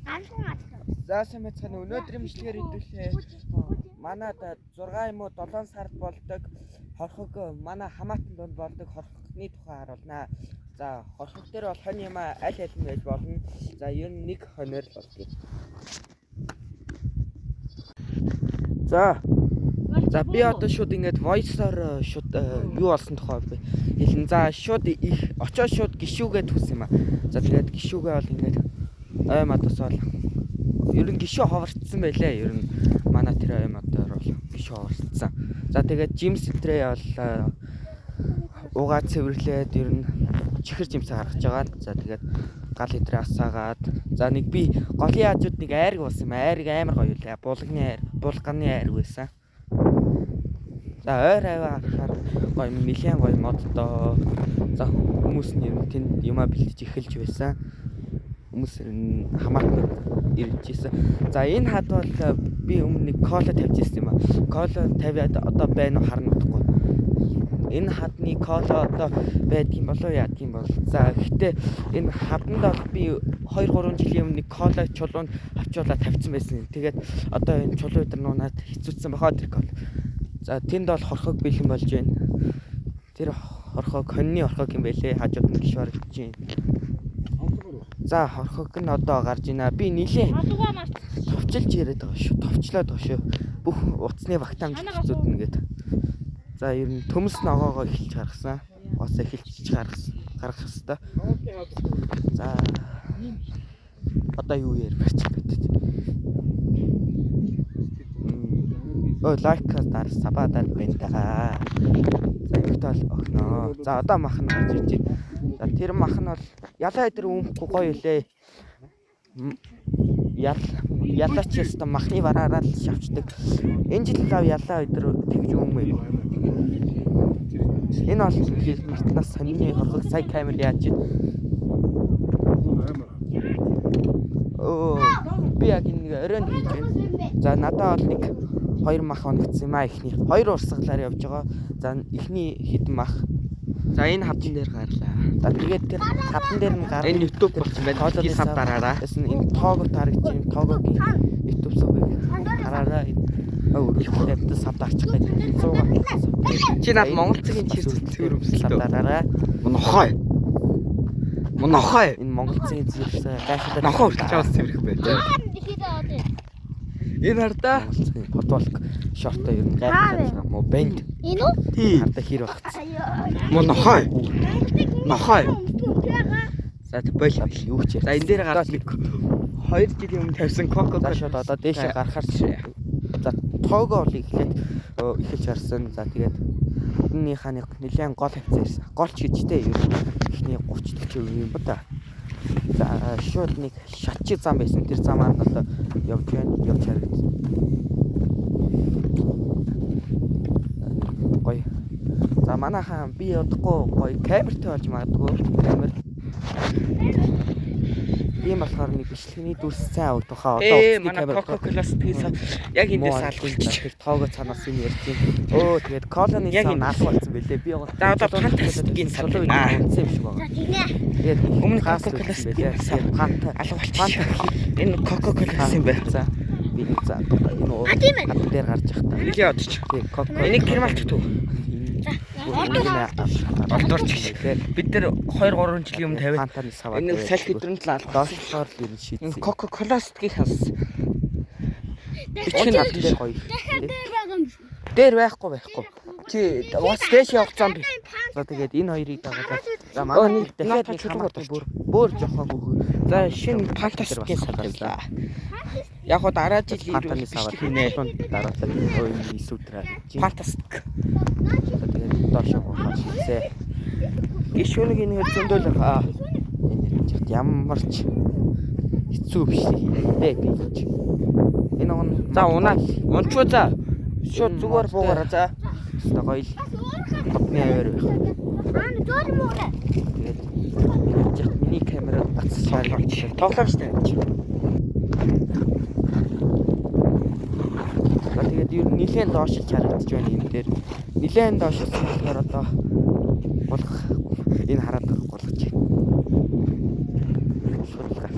За сайн байцгаана. Өнөөдрийн бичлэгээр хэдүүлээ. Манад 6 юм уу 7 сард болдог хорхог, манай хамаатан дунд болдог хорхогны тухай харуулнаа. За, хорхог дээр бол хонь юм аль аль нь байж болно. За, ер нь нэг хоноор л болдог. За. За, би одоо шууд ингээд voice-оор шууд юу болсон тухай би хэлнэ. За, шууд их очоо шууд гişүүгээ төс юм а. За, тэгээд гişүүгээ бол ингээд ой мадас бол ер нь гişүү ховорцсон байлээ. Ер нь манай тэр ой мадаар бол гişүү ховорцсон. За, тэгээд жимс өтрээ бол угаа цэвэрлээд ер нь чихэр жимсээ гаргаж байгаа. За, тэгээд гал өдрөө асаагаад, за, нэг би голын хажууд нэг айраг болсон юм. Айраг амар гоё лээ. Булганы айр, булганы айраг байсан. За, ойр аваа харахаар гоё, нэлээд гоё моддоо. За, хүмүүс нь ер нь тэнд юмаа бэлтэж эхэлж байсан. Хүмүүс ер нь хамаатнууд ирж исэн. За, энэ хад бол би өмнө нэг кола тавьж ирсэн юм а. Кола тавиад одоо байна уу харна утгагүй. Энэ хадны кола одоо байдгийн болоо яадгийн бол. За, гэхдээ энэ хаданд бол би 2 3 жилийн өмнө нэг кола чулуунд авчуулаад тавьсан байсан. Тэгээд одоо энэ чулуу өдр нунаад хэцүүцсэн бахаа тэр кола. За, тэнд бол хорхог бэлэн болж байна. Тэр хорхог хоньны хорхог юм байлээ. Хажууд нь гişвар гэж байна. За, хорхог нь одоо гарч байна. Би нилээ товчилж яриад байгаа шүү. Товчлоод байгаа шүү. Бүх утасны багтаамж хэцүүднэ гээд. За, ер нь төмс ногоогоо эхэлж гаргасан. Бас эхэлж гаргасан. Гаргах хэвээр. За, одоо юу ярих гэж байна. Өө, лайк дар, саба дар байна да. За, ихтэй бол охиноо. За, одоо мах нь гарч ирж байна. За, тэр мах нь бол ялаа өдр өмхгүй гоё илээ. Ял ялаач яста махны бараараа л шавчдаг. Энэ жил лав ялаа өдр тэгж өмөө. Энэ бол мартнаас сонины хорхог сая камер яаж байна. Өө, би яг энэ оройн хийж байна. За, надад бол нэг хоёр мах оногдсон юм а эхний. Хоёр урсгалаар явж байгаа. За, эхний хэдэн мах. За, энэ хавтан дээр гарлаа. За, тэгээд тэр хавтан дээр нь гарна. Энэ YouTube болсон байна. Битгий sub дараарай. Тэсэн энэ тоогоо тарагч юм. Тоогоогийн YouTube сувгийг хараарай. Өөрөөр тавьд sub дарчих гээд 100. Чи над Монгол цагийн чир цэвэр sub өмсөлтөө. дараарай. Монохой. Монохой. Энэ Монгол цагийн цэвэрсээ гайхалтай. Нохоо хүртэл чамаас цэвэрхэн байл. Энэ хардаа. Монгол цагийн футбол шортой ер нь гайхалтай мó бэнд. Энэ үү? Тий. Хардаа хэр багцсан. Монохой. Нохой. За, бол. Юу ч За, энэ дээр гарч нэг 2 жилийн өмнө тавьсан Coca За, шууд одоо дээшээ гарахаар за тоогоо бол эхлээд эхэлж харсан. За, тэгээд хадныхаа нэг нэлээд гол хавцаа ирсэн. Гол ч гэжтэй ер нь эхний 30 40% юм ба та. За, шууд нэг шатчиг зам байсан. Тэр замаар нь одоо явж байна. Явж харагдсан. Гоё. За, манайхаа би удахгүй гоё камертай болж магадгүй. Камер. Тийм болохоор нэг бичлэгний дүрс сайн авах тухай одоо Ээ, утасны манай камер Coca Cola сэтгэл яг эндээс алгуулчих. Тэр тоогоо цаанаас юм ярьж байна. Өө, тэгээд колоны Яг сав энэ. наалах болсон бэлээ. Би яг За, одоо Fantastic-ийн сав байна. Унтсан юм шиг За, байгаа. тэгнэ. Тэгээд Өмнө хаас Coca Cola үлдсэн байлээ. сэтгэл сав. Тэгээд Fanta Алгуулчих. Энэ Coca Cola юм байна. За, би нэг за энэ А, тийм ээ. хатан дээр гарч явах та. Нилээ одчих. Тий, Coca. Энийг кермалч төв. Олдорч гэж. Бид нар 2 3 жилийн өмнө тавиад Fanta-ны сав. энэ салхи өдрөнд л алгуулсан. Доошлохоор л ер нь Энэ шийдсэн. Coca Cola сэтгэл хас. Бичлэг нь хатан дээр гоё. Дээр байгаа юм шүү. Дээр байхгүй байхгүй. Чи бас дээш явах зам би. За, тэгээд энэ хоёрыг дагаад за Өө, манай нэг дахиад наад нэг чулуу хамаатан бодож. бүр бүр жоохоо хөө. За, шинэ Fantastic-ийн сав тавилаа. Яг гоо дараа жил Fanta-ны ирвэл саваар бичлэг хийнэ. дараалал өө энэ сүтраа. Fantastic. За, тэгээд доошоо буухаар шийдсэ. Гişүүнийг энэ зөндөл аа. Энэ ярьж ямар ч хэцүү бичлэг хийлээ би гэж. Энэ он За, унаа. Унчуу за. Шууд зүгээр буугаараа за. Өстой гоё л хотны аваар байх. Аа, зөөр мөр. Тэгээд энэ ярьж миний камера гацч харагдчих. Тоглоом штэ. За, тэгээд ер нь нилээн доошилж харагдаж байна энэ дээр. Нилээн доошилсан болохоор одоо гулгах энэ хараад байгаа гулгаж байна. Шууд гарч.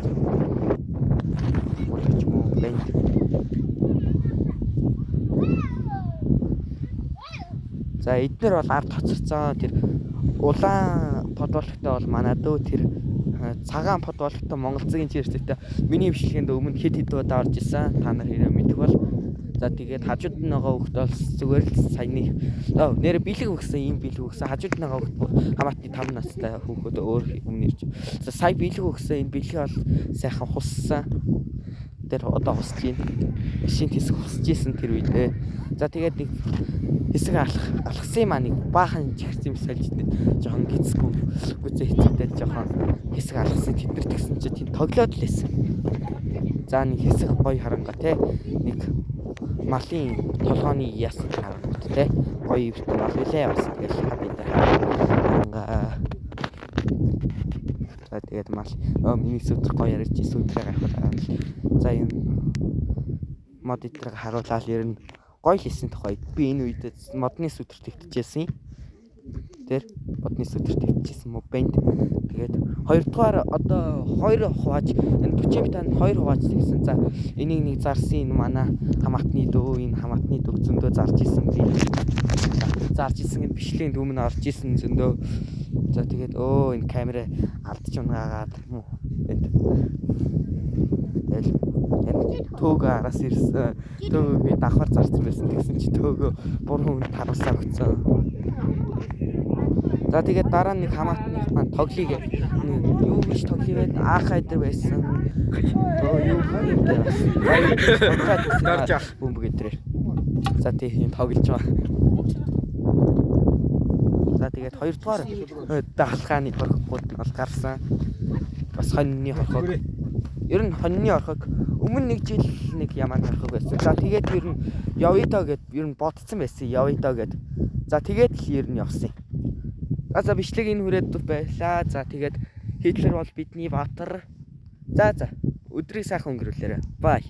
За эднэр бол ард хоцорсон. Тэр улаан подволктой бол манай дөө, тэр цагаан подволктой Монголзын jersey-тэй миний бичлэгэнд өмнө хэд хэд удаа орж исэн. Та нар хэрэг мэдэх бол. За тэгээд хажууд нь байгаа хүүхд бол зүгээр л саяны нэр бэлэг өгсөн, ийм бэлэг өгсөн. Хажууд нь байгаа хүүхд хамаатны 5 настай хүүхэд өөр өмнө ирж. За сая бэлэг өгсөн. Энэ бэлэг бол сайхан хуссан. Тэр одоо хусж байна. Шинэ хэсэг хусж исэн тэр үедээ. За тэгээд нэг хэсэг алхсан юм аа, нэг баахан чихэрсэн юм сольж идээд жоохон гизгүй гүзээ хэцүүтэй жоохон хэсэг алхсан. Тэд нар тэгсэн чинь тийм тоглоод л байсан. За нэг хэсэг гоё харанга те, нэг малын толгооны яс харангуут те, гоё ивэртэн бол билээ бас. Тэгэл хад энэ харанга. За тэгээд мал миний сүтэр гоё ярьж сүтрээ гайхуулаад. За энэ мод эдрийг харуулаад ер нь гоё л исэн тухай. Би энэ үед модны сүтэр твтжсэн. Тэр модны сүтэр твтжсэн мө бэнд. Тэгээд хоёрдугаар одоо хоёр хувааж энэ 40 битанд хоёр хувааж тэгсэн. За энийг нэг зарсан, энэ манай хамаатны дөө, энэ хамаатны дөө зөндөө зарж исэн би. Зарж исэн энэ бичлэгийн өмнө орж исэн зөндөө. За тэгээд энэ камера алдчих унаагаад юм уу. Энд. Тэгэл энэ төөгөө араас ирсэн. Төөгөө би давхар зарсан байсан. Тэгсэн чи төөгөө бурхан хүнд харуулсаа өгсөн. За тэгээд дараа нь нэг хамаатны маань тоглоё гэх. Юу гэж тоглоё вэ? Аахаа эдэр байсан. Юу юм дээр бас. Дарж авах. Бөмбөг эдрээр. За тийм тоглож байгаа. За тэгээд хоёрдугаар даалгааны хорхогууд нь бол гарсан. Бас хоньны хорхог. Ер нь хоньны хорхог өмнө нэг жил нэг ямааны хорхог байсан. За тэгээд ер нь явъя доо гэд ер нь бодсон байсан. Явъя доо гэд. За тэгээд л ер нь явсан. За бичлэг энэ хүрээд байлаа. За тэгээд Хитлер бол бидний баатар. За өдрийг сайхан өнгөрүүлээрэй. Bye.